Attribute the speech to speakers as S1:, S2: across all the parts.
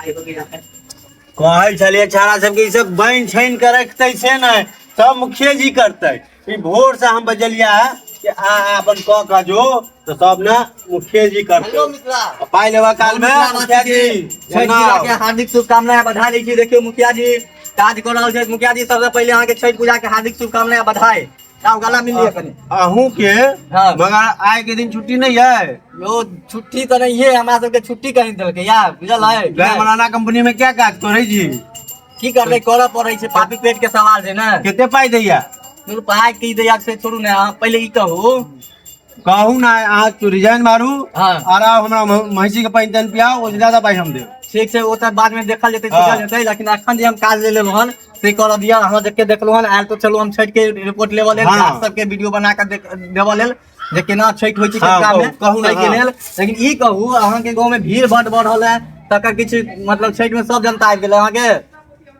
S1: सफाई हो गेल है।
S2: कहै छलियै छाड़ा सबके ई सब बनि छानि के रखतै से नहि, सब मुखिये जी करतै। ई भोर से हम बजलिया है कि आ आ अपन कऽ कऽ जो, तऽ सब ने मुखिये जी करतै।
S1: हेलो मिथिला,
S2: आ पाइ लेबऽ काल मे मुखिया जी
S1: छठि पूजा के हार्दिक शुभकामना बधाई दै छी। देखियौ मुखिया जी काज कऽ रहल छथि। मुखिया जी, सबसे पहिले अहाँके छठि पूजा के हार्दिक शुभकामना बधाई। आउ गला मिल लिअ कनि।
S2: अहूँ के
S1: हाँ।
S2: मगर आइ के दिन छुट्टी नहीं है?
S1: यो छुट्टी तऽ नहीं है, हमरा सबके छुट्टी कहीं देलकै यार, बुझल है?
S2: गए मौलाना कंपनी में क्या काज करै छी?
S1: की करबै, करऽ पड़ै छै, पापी पेट के सवाल छै ने।
S2: कते पाइ दैया?
S1: दुनू पाइ की दैया से छोड़ू ने, अहाँ पहिले ई कहू।
S2: कहू ना, अहाँ रिजाइन मारू।
S1: हाँ।
S2: और आओ हमरा महिषी के पानि तानि पियाओ, ओहिसँ ज्यादा पाइ हम देब।
S1: ठीक छै, ओ तऽ बाद में देखल जेतै।
S2: हाँ।
S1: सोचल जेतै, लेकिन अखन जे हम काज ले लेलहुँ हन से करऽ दिअ। अहाँ जते देखलहुँ हन आयल तऽ चलू हम छठि के रिपोर्ट लेबऽ लेल,
S2: हाँ।
S1: घाट सबके वीडियो बना कऽ देबऽ लेल जे केना छठि होइ छै
S2: हाँ,
S1: केतका
S2: कहू,
S1: मे,
S2: कहू ना,
S1: ताहिके
S2: हाँ।
S1: लेल। लेकिन ई कहू, अहाँके गाँव में भीड़ बड बढ़ल है, तकर किछु मतलब छठि में सब जनता आबि गेलै अहाँके?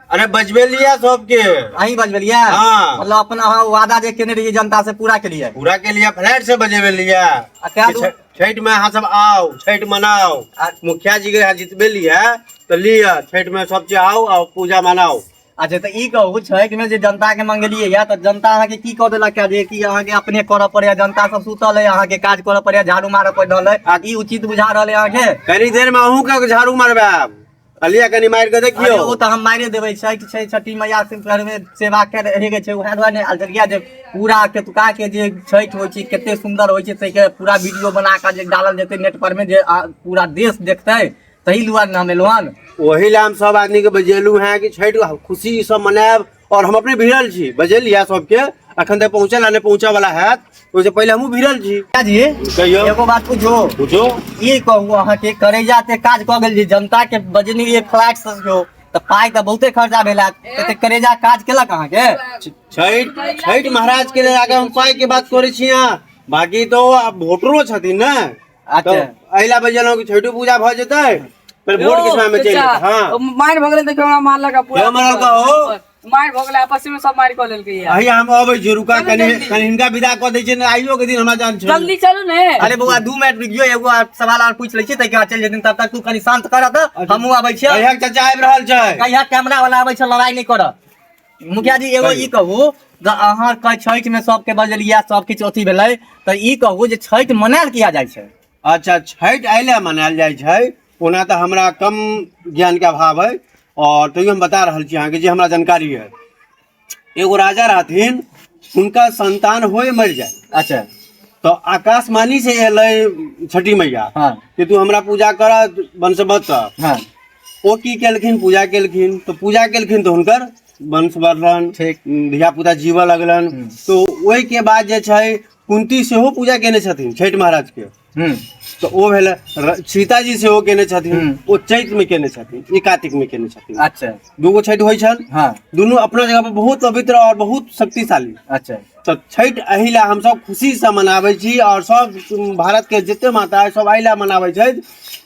S2: अरे बजबे लिया सबके।
S1: अहीं बजबेलियै?
S2: हाँ।
S1: मतलब अपन अहाँ वादा जे केने रहियै जनता से पूरा केलियै?
S2: पूरा के लिए फ्लैट से बजेबे लिया।
S1: आ तैं
S2: कि छठि में अहाँ सब आओ, छठि मनाओ। मुखिया जी के यहाँ जितबे लिया तो लिया, छठि में सब चीज आओ और पूजा मनाओ।
S1: अच्छा, तऽ ई कहू, छठि में जे जनता के मंगेलियै या तऽ जनता अहाँके की कऽ देलक है जे कि अहाँके अपने करऽ पड़ैया? जनता सब सुतल है, अहाँके काज करऽ पड़ैया, झाड़ू मारऽ पड़ि रहल है। ई उचित बुझा रहल है अहाँके?
S2: कनी देर में अहूँ के झाड़ू मारबाब, कहलियै कनी मारि के देखियौ।
S1: अरे ओ तऽ हम मारे देबै। छठि छै, छठी मैया से घर में सेवा कर रहे के छै, उएह दुआरे आयल छलियै जे पूरा केतुका के जे छठि होइ छै कते सुंदर होइ छै, ताहिके पूरा वीडियो बना कऽ जे डालल जेतै नेट पर में, जे पूरा देश देखतै, ताहि दुआरे ने हम एलहुँ हन।
S2: ओही ला हम सब आदमी के बजेलू हैं कि छठि खुशी सब मनायब, और हम अपने भिड़ल छी, बजेलियै सबके, अखन तक पहुँचल नहि पहुँचऽ वाला हैत, ओहिसँ पहिले हमहूँ भिड़ल छी।
S1: जी।
S2: कहियौ।
S1: एगो बात पूछो?
S2: पूछो।
S1: ई कहू, अहाँके करैजा ते काज कऽ गेल जे जनता के बजनी रहियै फ्लैट से सेहो, तऽ पाइ तऽ बहुते खर्चा भेल हैत, एते करेजा काज केलक अहाँके?
S2: छठि छठि महाराज के लेल आगे हम पाइ के बात करै छी अहाँ, बाकी तो आब वोटरो छथिन ने।
S1: अच्छा।
S2: तऽ एहि ला बजेलहुँ कि छठि पूजा भऽ जेतै, फेर वोट के समय में चलि जेतै। हाँ,
S3: मारि भऽ गेलै, देखियौ हमरा मारलक आ पूरा।
S2: के मारलक हो?
S3: मारि भऽ गेलै, आपस में सब मारि कऽ लेलकै यार।
S2: अही हम अबै छी, रुका।
S3: चलू
S2: कनि
S3: जल्दी।
S2: कनि हिनका विदा कऽ दै छियै ने, आइयो के दिन हमरा जान छै।
S3: जल्दी चलू ने।
S1: अरे बौआ, 2 मिनट रुकियो, एगो आर सवाल आर पूछि लै छियै, ताहिके बाद चलि जेथिन। तब तक तू कनि शांत कर तऽ हमहूँ आबै छियै।
S2: कहिया चाचा आबि रहल छै?
S1: कहिया कैमरा वाला आबै छै, लड़ाई नहि करऽ। मुखिया जी, एगो ई कहू जे अहाँ के छठि में सबके बजलियै, सब किछु अथी भेलै, तऽ ई कहू जे छठि मनायल किया जाइ छै?
S2: अच्छा, छठि एहि लए मनायल जाइ छै, ओना तऽ हमरा कम ज्ञानके अभाव है और तैयो हम बता रहल छी अहाँके जे हमरा जानकारी है। एगो राजा रहथिन, हुनका संतान होए मरि जाय। तऽ आकाशवाणी से एलै छठी मैया कि तू हमरा पूजा कर, वंश बढ़तह। ओ की केलखिन? पूजा केलखिन। तऽ पूजा केलखिन तऽ हुनकर वंश बढ़लनि, धिया पुता जीवऽ लगलनि। तऽ ओहिके बाद जे छै कुंती सेहो पूजा केने छथिन छठि महाराज के। तऽ ओ भेलै। सीताजी सेहो केने छथिन। ओ चैत मे केने छथिन, ई कार्तिक मे केने छथिन। दूगो छठि होइ छनि। दुनू अपना जगह पर बहुत पवित्र और बहुत शक्तिशाली। तऽ छठि एहि लए हमसब खुशी से मनाबै छी और सब भारत के जते माता है सब एहि लए मनाबै छथि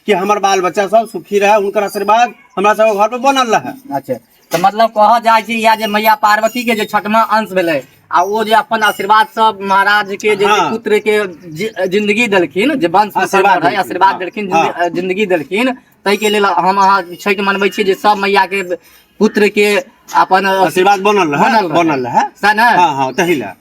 S2: कि हमर बाल बच्चा सब सुखी रहै, हुनकर आशीर्वाद हमरा सबके घर पर बनल रहै।
S1: अच्छा, तऽ मतलब कहल जाइ छै इएह जे मैया पार्वती के जे छठमा अंश भेलै आ ओ जे अपन आशीर्वाद सब महाराज के जे पुत्र के जिंदगी देलखिन, जे वंश
S2: आशीर्वाद देलखिन,
S1: आशीर्वाद देलखिन, जिंदगी देलखिन, ताहिके लेल हम अहाँ छठि मनबै छी जे सब मैया के पुत्र के अपन
S2: आशीर्वाद बनल रहै।
S1: बनल रहै।
S2: बनल रहै।
S1: सएह ने?
S2: हाँ, तही लए।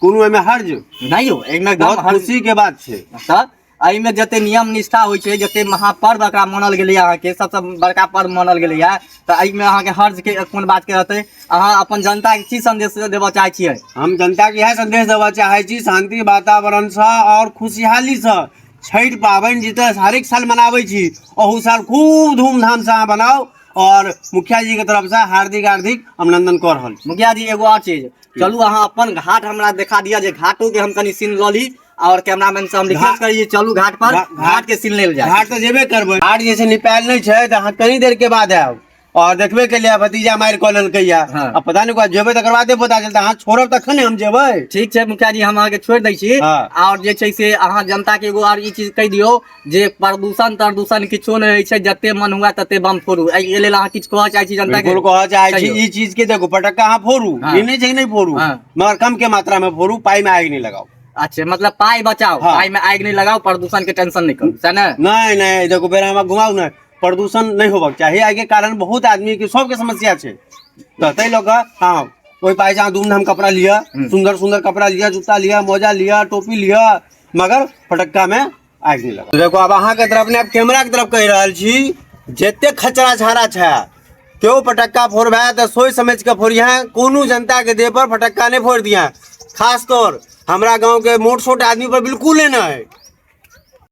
S2: कोनो एहिमे हर्ज
S1: नहि यौ, एहिमे एकदम
S2: बहुत खुशी के बात छै।
S1: तऽ एहिमे जते नियम निष्ठा होइ छै, जते महापर्व एकरा मानल गेलैए, अहाँके सबसँ बड़का पर्व मानल गेलैए, तऽ एहिमे अहाँके हर्ज के कोन बात के रहतै? अहाँ अपन जनता के की संदेश देबऽ चाहै छियै?
S2: हम जनता के इएह संदेश देबऽ चाहै छी, शांति वातावरणसँ और खुशहालीसँ छठि पाबनि जे तऽ हरेक साल मनाबै छी, अहू साल खूब धूमधामसँ अहाँ बनाउ और मुखिया जी के तरफसँ हार्दिक हार्दिक अभिनंदन कऽ रहल छी।
S1: मुखिया जी, एगो और चीज, चलू अहाँ अपन घाट हमरा देखा दिअ जे घाटो के हम कनि सीन लऽ ली और कैमरामैन से हम रिक्वेस्ट करी, चलू घाट पर, घाट के सीन लेल जाय।
S2: घाट तऽ जेबे करबै। घाट जे छै निपायल नहि छै, तऽ अहाँ कनी देर के बाद आयब और देखबे के लिए भतीजा मारि कऽ लेलकै या। आ पता नहि कोई जेबै तकर बादे पता चलतै। अहाँ छोड़ब तखन ने हम जेबै।
S1: ठीक छै मुखिया जी, हम अहाँके छोड़ि दै छी। और जे छै से अहाँ जनता के एगो और ई चीज कहि दियौ जे प्रदूषण तरदूषण किछो नहि होइ छै, जते मन हुए तते बम फोड़ू, एहि लेल अहाँ किछु कहऽ चाहै छी जनता के?
S2: बिल्कुल कहऽ चाहै छी।
S1: कहियौ।
S2: ई चीज के देखू, पटक्का अहाँ फोड़ू, ई नहि छै कि नहि फोड़ू, मगर कम के मात्रा में फोड़ू, पाई में आगि नहीं लगाओ।
S1: अच्छा, मतलब पाई बचाओ, पाई में आगि नहीं लगाओ, प्रदूषण के टेंशन नहीं करू, सही ने?
S2: नहीं नहीं, देखो बेरा हमरा घुमाऊ ने। प्रदूषण नहि होबक चाही। एहिके कारण बहुत आदमीके सबके समस्या छै, तऽ ताहि लऽ कऽ हँ ओहि पाइसँ अहाँ धूमधाम कपड़ा लिअ, सुन्दर सुन्दर कपड़ा लिअ, जूता लिअ, मोजा लिअ, टोपी लिअ, मगर फटक्कामे आगि नहि लगा। देखो आब अहाँके तरफ नहि, आब कैमराके तरफ कहि रहल छी, जते खचरा छाड़ा छै केओ फटक्का फोड़बै तऽ सोचि समझि कऽ फोड़िहे, कोनो जनताके देह पर फटक्का नहि फोड़ि दिहे। खास तौर हमरा गाँवके मोट सोट आदमी पर बिल्कुले नहि।